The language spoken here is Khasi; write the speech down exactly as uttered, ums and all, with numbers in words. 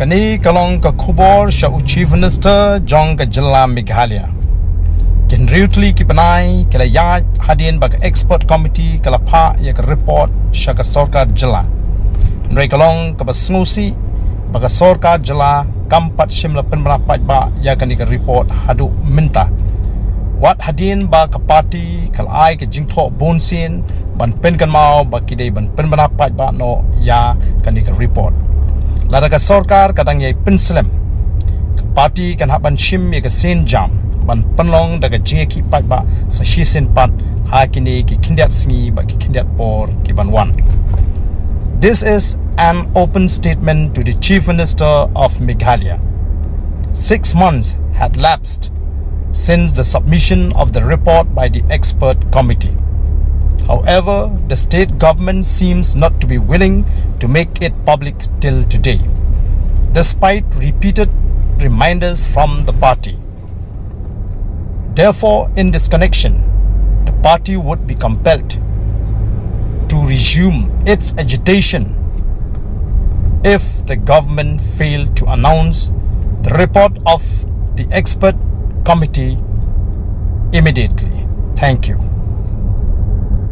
Kane ka long ka khubor sha u Chief Minister jong ka jylla Meghalaya. Ki hynriew tylli ki bnai ki la ïaid hadien ba ka expert committee ka la phah ïa ka report sha ka sorkar jylla. Hynrei ka long kaba sngewsih ba ka sorkar jylla kam pat shym la pynbna paidbah ïa kane ka report haduh mynta. Wat hadien ba ka party ka la ai ka jingthoh bunsien ban pynkynmaw ba ki dei ban pynbna paidbah noh ïa kane ka report. Lada ka sorkar ka dang ïai pynslem, ka party kan hap ban shim ïa ka sienjam ban pynlong da ka jingïakhih paidbah sa shisien pat ha kine ki khyndiat sngi bad ki khyndiat por ki ban wan. This is an open statement to the Chief Minister of Meghalaya. Six months had lapsed since the submission of the report by the expert committee. However, the state government seems not to be willing to make it public till today, despite repeated reminders from the party. Therefore, in this connection, the party would be compelled to resume its agitation if the government failed to announce the report of the expert committee immediately. Thank you.